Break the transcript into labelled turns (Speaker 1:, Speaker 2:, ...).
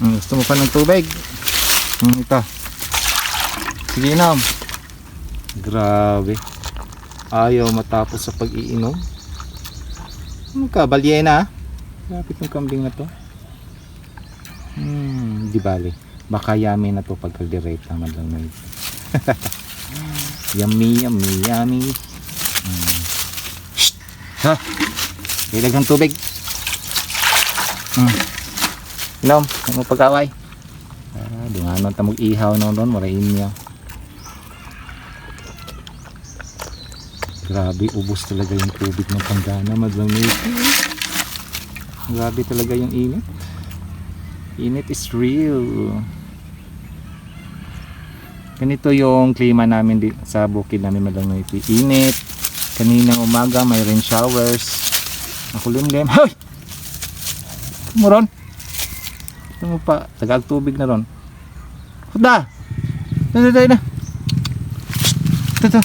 Speaker 1: Gusto mo pa ng tubig? Ito. Sige, inom. Grabe. Ayaw matapos sa pag-iinom. Ano ka, balyena? Lapit ng kambing na to. Di bale. Baka yummy na to pag kalderate naman lang na ito. Yummy, yummy, yummy. Shhh! Ha? Ilagang tubig. Inom, ano pagkaway? Dunganon ta mag-ihaw noon marain niya. Grabe, ubos talaga yung tubig ng Panggana, madlang nito. Grabe talaga yung init. Init is real. Ganito yung klima namin sa bukid namin, madlang nito. Init. Kaninang umaga may rain showers. Nakulimlim. Hoy! Muron. Ito mo pa, tagag tubig na ron. Huda! Ito.